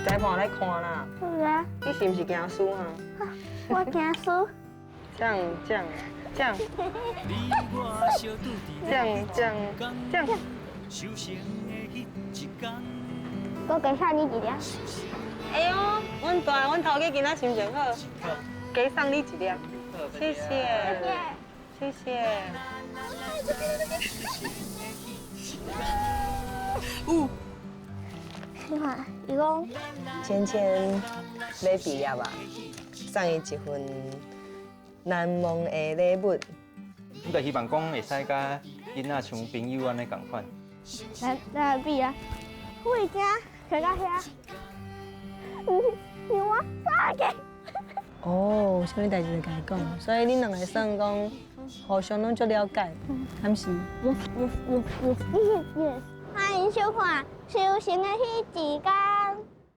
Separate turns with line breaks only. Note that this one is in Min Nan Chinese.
裁判來看啦。
是啊。
你是毋是驚輸啊？
我驚輸。
這樣這樣這樣。這樣這樣這樣。
我加送你一粒。
哎喲，阮大阮頭家今仔心情好，加送你一粒，謝謝，謝謝。有。
你看，伊講
芊芊欲畢業啊，送伊一份難忘的禮物。
阮就希望講會使佮囡仔像朋友按呢仝款。
來來比啊，我會驚，去到遐，你我啥個？
哦，啥物代誌就共伊講，所以恁兩个算講互相攏足了解，敢是
？Yes, yes, yes, yes, yes。歡迎收看《修行的彼一工》。